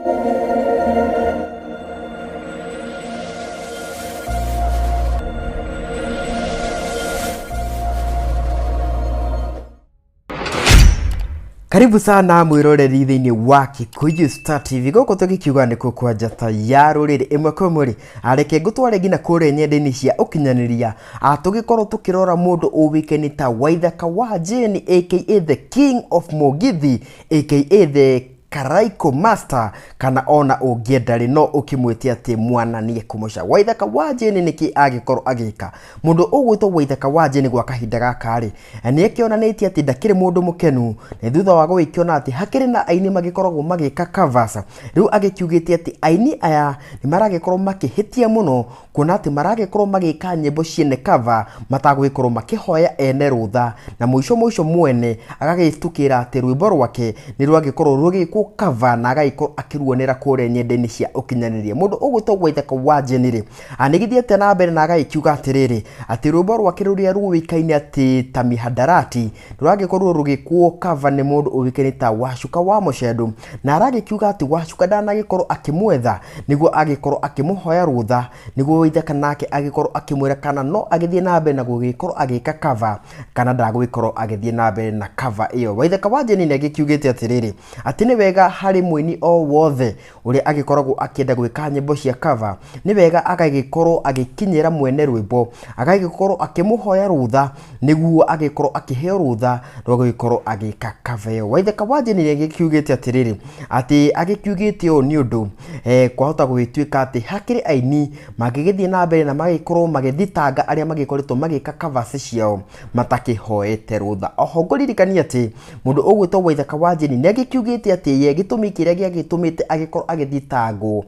Karibu sana mwiroreri thĩinĩ wa Kikuyu Star TV gũkũ tũgĩkiuga nĩ kwa njata ya rũrĩrĩ ĩmwe kwa ĩmwe rĩ, reke ngũtware nginya kũrĩa nyenda-inĩ cia ũkinyanĩria, tũgĩkorwo tũkĩrora mũndũ ũĩkaine ta Waithaka wa Jane aka the king of Mũgithi aka the Karaiko Master kana ona ũngĩenda rĩ no ũkĩmwĩte atĩ mwana nĩ ekũmũca. Waithaka wa Jane nĩkĩ agĩkorwo agĩka? Mũndũ ũgwĩtwo Waithaka wa Jane gwa kahinda gaka rĩ, nĩ akĩonanĩtie atĩ ndakĩrĩ mũndũ mũkenu nĩ thutha wa gũgĩkĩona atĩ hakĩrĩ na aini magĩkoragwo magĩka covers. Rĩu agĩkiugĩte atĩ aini aya nĩ maragĩkorwo makĩhĩtia mũno kuona atĩ maragĩkorwo magĩka nyĩmbo ciene cover matagũgĩkorwo makĩhoya ene rũtha, na mũico mũico mwene agagĩtukĩra atĩ rwĩmbo rwake nĩ rwagĩkorwo rũgĩkwo cover na agagĩkorwo akĩruonera kũrĩa nyenda-inĩ cia ũkinyanĩria. Mũndũ ũgwĩtwo Waithaka wa Jane rĩ, nĩgĩthiĩte na mbere na agagĩkiuga atĩrĩrĩ, atĩ rwĩmbo rwake rũrĩa rũĩkaine atĩ ta mihadarati rũragĩkorwo rũgĩkwo cover nĩ mũndũ ũĩkaine ta Wacuka wa Mũcendũ, na aragĩkiuga atĩ Wacuka ndanagĩkorwo akĩmwetha nĩguo agĩkorwo akĩmũhoya rũtha nĩguo Waithaka nake agĩkorwo akĩmwĩra kana no agĩthiĩ na mbere na gũgĩkorwo agĩka cover kana ndagũgĩkorwo agĩthiĩ na mbere na cover ĩyo. Waithaka wa Jane nĩ agĩkiugĩte atĩrĩrĩ, atĩ nĩ wega harĩ mũini o wothe ũrĩa agĩkoragwo akĩenda gwĩka nyĩmbo cia cover, nĩ wega agagĩkorwo agĩkinyĩra mwene rwĩmbo, agagĩkorwo akĩmũhoya rũtha nĩguo agĩkorwo akĩheo rũtha rwa gũgĩkorwo agĩka cover ĩyo. Waithaka wa Jane nĩ agĩkiugĩte atĩrĩrĩ, atĩ agĩkiugĩte ũũ nĩ ũndũ kwahota gũgĩtuĩka atĩ hakĩrĩ aini mangĩgĩthiĩ na mbere na magĩkorwo magĩthitanga arĩa magĩkoretwo magĩka covers ciao matakĩhoete rũtha. Oho ngũririkanie atĩ mũndũ ũgwĩtwo Waithaka wa Jane nĩ agĩkiugĩte atĩ ye gĩtũmi kĩrĩa gĩagĩtũmĩte agĩkorwo agĩthitangwo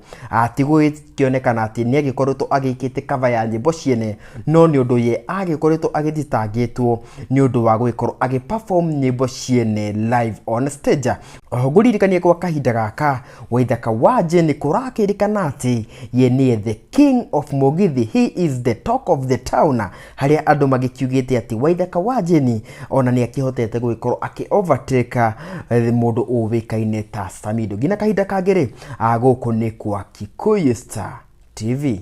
ti gũgĩkĩonekana atĩ nĩ agĩkoretwo agĩkĩte cover ya nyĩmbo ciene, no nĩ ũndũ ye agĩkoretwo agĩthitangĩtwo nĩ ũndũ wa gũgĩkorwo agĩ perform nyĩmbo ciene live on stage. Oho ngũririkanie gwa kahinda gaka Waithaka wa Jane kũrakĩrĩkana atĩ ye nĩye the king of Mũgithi, he is the talk of the town, harĩa andũ magĩkiugĩte atĩ Waithaka wa Jane ona nĩ akĩhotete gũgĩkorwo akĩ overtake mũndũ ũĩkaine ta Samido. Nginya kahinda kangĩ rĩ, gũkũ nĩ kwa Kikuyu Star TV.